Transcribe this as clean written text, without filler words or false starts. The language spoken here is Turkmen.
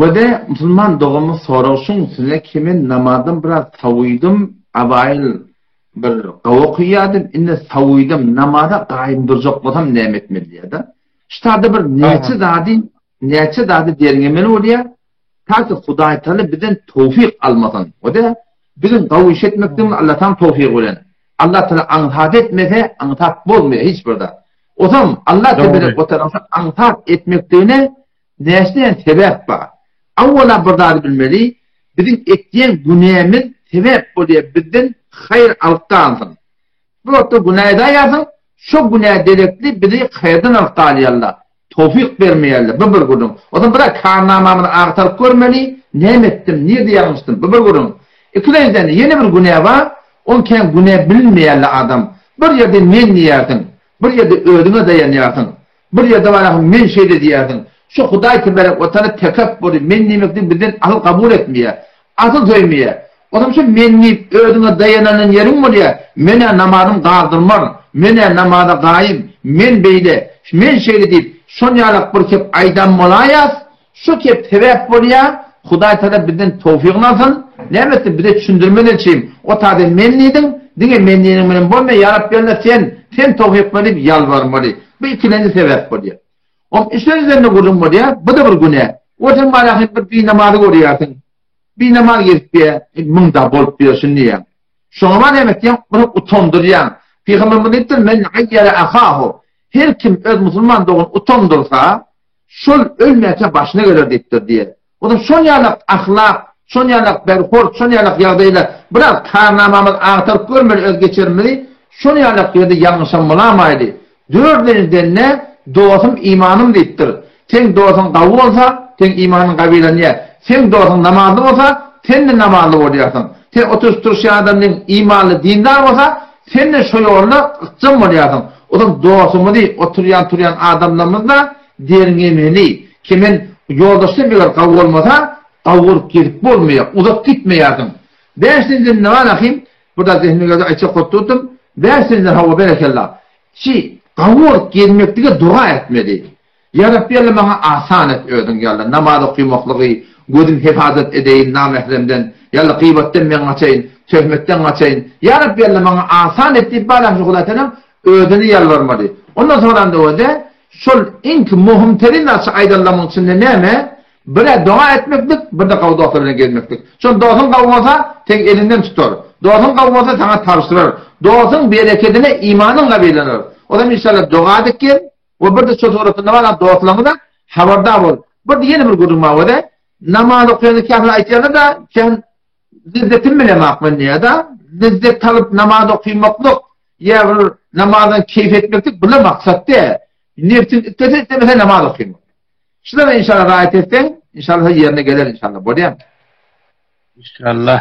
Wede musulman doganymyz sorag şuň üstüne ki men namazdan biraz sowydym awaýyl bir gawy okaýadym indi sowydym namaza gaýym durjak bolsam näme etmeli diýýärda. Şu taýda bir näçe zady näçe zady derňemeli bolýar ta ki Hudaý Taala bizden towfyk almasyn. Wede biziň gawy iş etmekligimiz Allataň towfygy bilen. Allah Taala aňsat etmese aňsat bolmaýar hiç bir zat. Osam Allah teberek we taala aňsat etmekligine Näçe sebäp bar? Awwala bir zady bilmeli, biziň etýän günämiz sebäp bolýar bizden haýyr alyp galsyn. Bir wagtda günä edäýýärsiň, şo günä derekli bizi haýyrdan alyp galýarlar, towfyk bermeýärler, bu bir gürrüň. Onsoň biraz karnamamyzy agtaryp görmeli, näme etdim, nirde ýalňyşdym, bu bir gürrüň. Ikilenjiden ýene bir günä bar, ony kän günä bilinmeýärler adam. Bir ýerde men diýýärsiň, bir ýerde özüňe daýanýarsyň. Bir ýerde bararsyň, men şeýle diýersiň. Şu Hudaý teberek we taala tekepbury, men diýmeklik bizden asyl kabul etmeýär. Asyl söýmeýär. Onsoň şu men diýip özüňe daýananan ýeriň bolýar, men-ä namazym galdyrmaryn, men-ä namaza gaýym, men beýle, men şeýle diýip, şon ýalak bir kep aýdan bolaýas, Şu kep sebäp bolýa, Hudaý Tagala bizden towfygyny alsyn, näme etsin bize düşündirmez elçim, o taýda men diýdiň, diňe men diýeniň bilen bolmaýa, ýa Rabbi Alla sen, sen towfyk ber diýip ýalbarmaly. Bu ikilenji sebäp bolýa. Om üçlenjiden-de gürrüň bolýa, bu-da bir günä. O sen barýaň bir binamazy görýärsiň. Binamaz gezip ýa, munda bolup ýörşün diýýäň. Şoňa bar näme etýäň, bir utandyrýaň. Pygamberimiz diýipdir, men aýýara ahahu. Her kim öz musulman doganyny utandyrsa, Şol ölmäkä başyna geler diýipdir diýýär. Onsoň şol ýalak ahlak, şol ýalak berhort, şol ýalak ýagdaýlar biraz karnamamyzy agtaryp görmeli öz geçerimizi, şol ýalak ýerde ýalňyşam bolamaýdy. Dördünjiden-de dosum imanym diýipdir. Seň dosuň gawy bolsa, seň imanyň gawylanýar. Seň dosuň namazly bolsa, sen-de namazly bolýarsyň. Sen oturyş-turuşýan adamyň imanly, dindar bolsa, sen-de şo ýolda ykjam bolýarsyň. Ozaň dostumyzy, oturýan-turýan adamlarymyzy-da derňemeli. Kemen ýoldaşdan eger gawy bolmasa, gawy bolup gezip bolmaýar, uzak gitmeýärsiň. Bäşinjiden nä bar ahym, bir zat zehnime geldi, aýtjak bolup durdum. Bäşinjiden hawa berekella. Şi gawy bolup gezmeklige doga etmeli. Ýa Rabbi Alla maňa asan et özüň ýa Alla namaz okymaklygy gözüm hefazat edeýin namähremden ýa Alla gybatdan men gaçaýyn töhmetden gaçaýyn Ýa Rabbi Alla maňa asan et diýip balam şu Hudaý Tagalaň özüne ýalbarmaly ondan soňram öweze şol iňki mohum terin zat şu aýdanlarymyň içinde näme birä doga etmeklik birde gawy dostlar bilen gezmeklik şol dostuň gawy bolsa seň eliňden tutar dostuň gawy bolsa saňa tabşyrar dostuň berekedine imanyň gabylanar o zaman inşallah doga edip gel We birde şo suratynda bar dostlaryňyza habardar bol. Birde ýene bir gürrüň bar wede. Namaz okaýanda käbir aýtýarlar-da, sen lezzetin bilemok men diýýär-de. Lezzet alyp namaz okamaklyk ýa bir namazdan keýp etmeklik bular maksat däl. Nebsiň islese islemese namaz okamak. Şulara inşallah raýat etseň, inşallah ýerine geler inşallah. Bolýarmy? Inşallah.